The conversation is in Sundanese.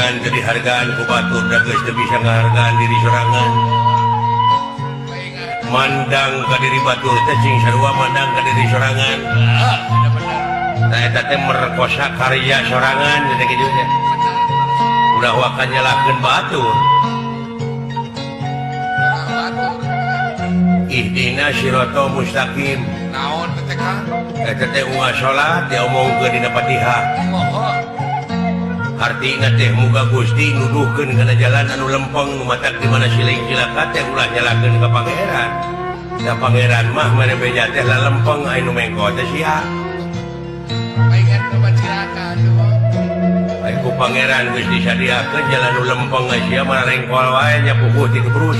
Pangeran teu dihargaan ku batur, da geus teu bisa ngahargaan diri sorangan. Mandang ka diri batur teh cing sarua mandang ka diri sorangan. Ah, ada bener. Nah, eta teh merkosa karya sorangan teh kitu teh. Ulah waka nyalahkeun batur. Orang batur. Ihdina sirotol mustaqim. Naon teh, Kang? Eta teh unggal salat diomongkeun dina Fatihah. Mohon. Artina teh muga Gusti nuduhkeun kana jalan anu lempeng nu matak di mana siling cilaka teh ulah nyalahkeun ka pangeran. Da pangeran mah mere beja teh lalempeng, anu mengko teh sia. Pengen coba cilaka atuh. Ai ku pangeran geus disadiakeun jalan nu lempeng, sia mah rengkol wae nya, puguh ti gebrus.